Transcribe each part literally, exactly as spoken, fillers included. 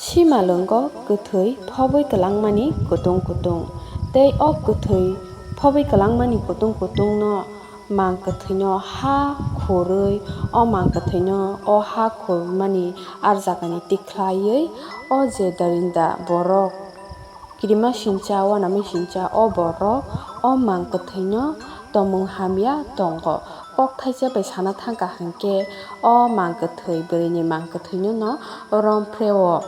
Simalwngo kwthwi phobwi kwlangmani kutung kutung. Tei o kwthwi phobwi kwlangmani kutung kutungno mang kwthwino ha khurwi, o mang kwthwino o ha khurmani ar jagani tikhlaiwi o je darinda borok kirima sincha, uanama sincha, o borok o mang kwthwino tongmung hamya tongo. Kok thaisa bai sana thangkha hinkhe o mang kwthwi, bwrwini mang kwthwino no romphreo.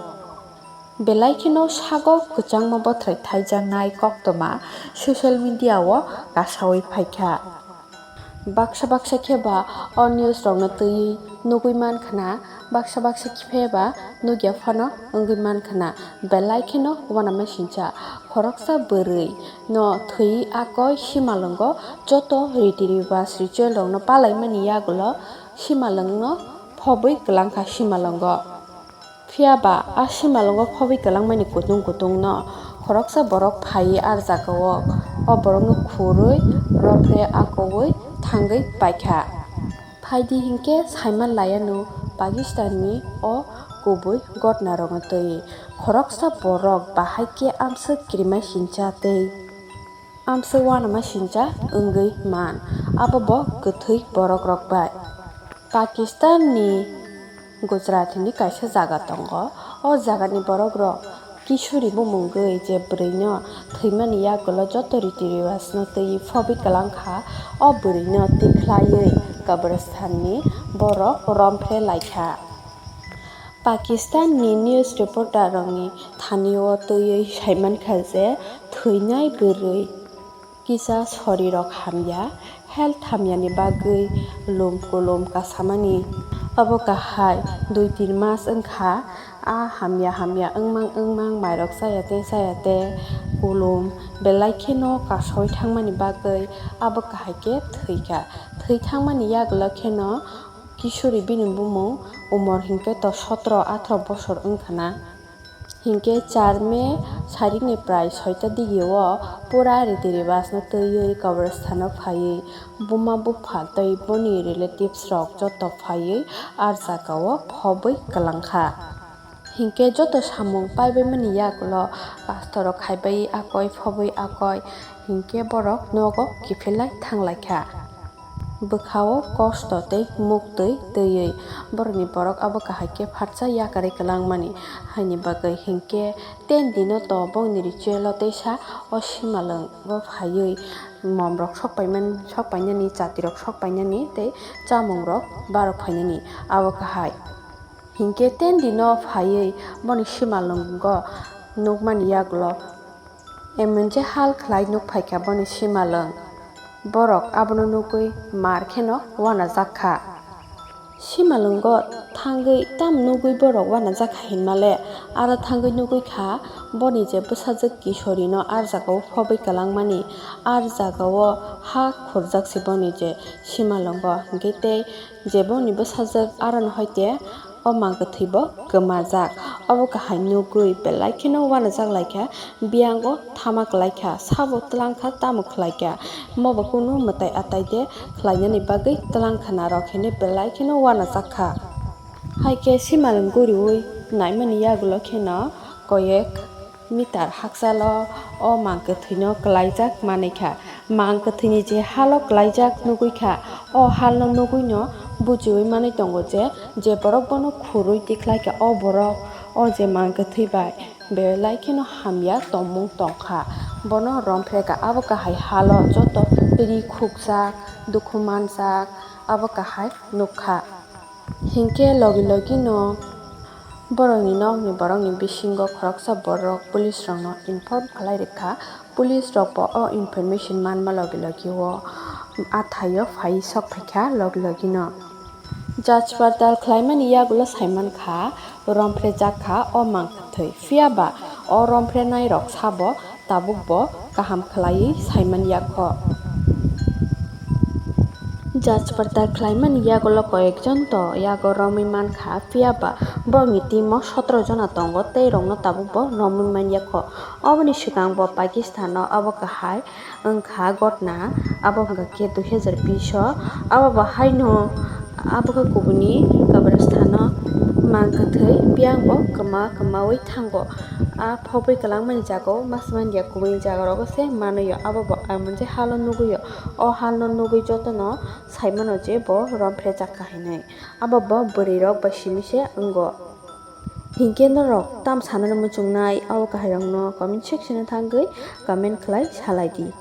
Belai kheno sago kwchangma bothrai thaijaknai koktwma social media o kasaui phaikha. Baksa baksa khe ba o news rokno twiwi nugui mankha na, baksa baksa khe ba nugya phano wngwi mankha na. Belai kheno uanama sincha khoroksa bwrwi no thwiwi akoi simalwngo joto riti ribas ritual rokno palaimani yagulo simalwngno phobwi kwlangkha simalwngo. Phiya ba a simalwngo phobwi kwlangmani kutung kutungno khoroksa borok phaiwi ar jagao o borokno khurwi rophre akoui thangwi paikha. Phaidi hinkhe saiman laianw Pakistanni o kubui gotnarokno twiwi khoroksa borok bahai khe amswk kirima sincha tei amswk uanama sincha wngwi man, abo bo kwthwi borok rok bai. Pakistan ni Gujarat hinwi kaisa jaga tongo. O jaga ni borok rok Kishori bumung wngwi je bwrwi no thwimani yagulo joto riti ribas no twiwi phobwi kwlang kha. O bwrwi no tikhlaiwi kabristan ni borok rompre lai kha. Pakistan ni news reporter rokni thani o twiwi saimankha je thwinai bwrwi kisa sorirok hamya, health hamyani bagwi lum kulum kasamani. Abo kahai dui tin mas wngkha, a hamya hamya wngmang wngmang mairok chaya te chaya te kulum belai kheno kasoi thangmani bagwi abo kahai khe thwikha. Thwi thangmani yagulo kheno Kishori bini bumung umor hinkhe to sotro athro bosor wngkha na. Hinkhe char May sarikni prai soita digi o pura riti ribas no twiwi kabristan o phaiwi buma bupha tei boni relatives rok joto phaiwi ar jaga o phobwi kwlang kha. Hinkhe joto samung paibaimani yagulo pastor rok khaibai akoi phobwi akoi hinkhe borok nogo kiphilai thanglaikha. Bwkhao kosto tei muktwi twiwi borokni borok abo kahai khe phatsa yakarwi kwlangmani haini bagwi hinkhe ten dino to bongni ritual o teisa o simalwngo phaiwi momrok sok paimani, sok painani, chatirok sok painani tei chamungrok barok phainani abo kahai. Hinkhe ten dino phaiwi boni simalwngo nukmani yagulo emon je hal khlai nuk phaikha boni simalwng. Borok abono nukwi mar kheno uanajak kha. Simalwngo thangwi tamo nugwi borok uanajak kha hinmale, aro thangwi nugwi kha boni je bwsajwk Kishorino ar jagao phobwi kwlangmani, ar jagao ha khurjak se boni je simalwngo, hinkhe tei je boni bwsajwk arono hoite o mang kwthwi bo kwmajak. Obo kahai nugwi belai kheno uanajak lai kha, biyango thama kwlai kha, sabo twlang kha, tamo khlai kha, omo bo kunu mwtai atai de khlainani bagwi twlang kha narok hinwi belai kheno uanajak kha. Hai khe simalwng guriui naimani yagulo kheno koyek meter hakchalo o mang kwthwino kwlaijak manwi kha. Mang kwthwini je halo kwlaijak nugwi kha, o halno nugwino bujiui manwi tongo je, je borok bono khurui tikhlai kha, o borok o je mang kwthwi bai belai kheno hamya tongmung tongkha. Bono romphreka abo kahai halo joto ri khukjak, dukhu manjak abo kahai nukha. Hinkhe logi logi no borokni nokni borokni bisingo khoroksa borok police rokno inform khlai rwkha. Police rok bo o information manma logi logi o athaio phai sok phaikha logi logi no. Jachpartal khlaimani yagulo saimankha, romphre jak kha o mang kwthwi. Phiya ba o romphrenai rok sabo tabuk bo kaham khlaiwi saiman yakho. Jachpartal khlaimani yagulo koyekjon to yago romwi mankha, phiya ba borokni team o sotro jona tongo, tei rokno tabuk bo romwi man yakho. Oboni swkang bo Pakistan o abo kahai wngkha gotna, abo wngkha khe dui hazar bish o, abo bo haino Abo khe kubuni kabrasthano mang kwthwi biyang bo kwma kwmawi thango. A phobwi kwlangmani jagao masmanya kubuni jagarogo se manwi o. Abo bo ang monkhe halo nugwi o. O halno nugwi jotono saimano je bo romphre jakha hinwi. Abo bo bwrwirok bai simi se wngo. Hinkhe norok tam sanani muchungnai abo kahairokno comment section o thangwi comment khlai salai di.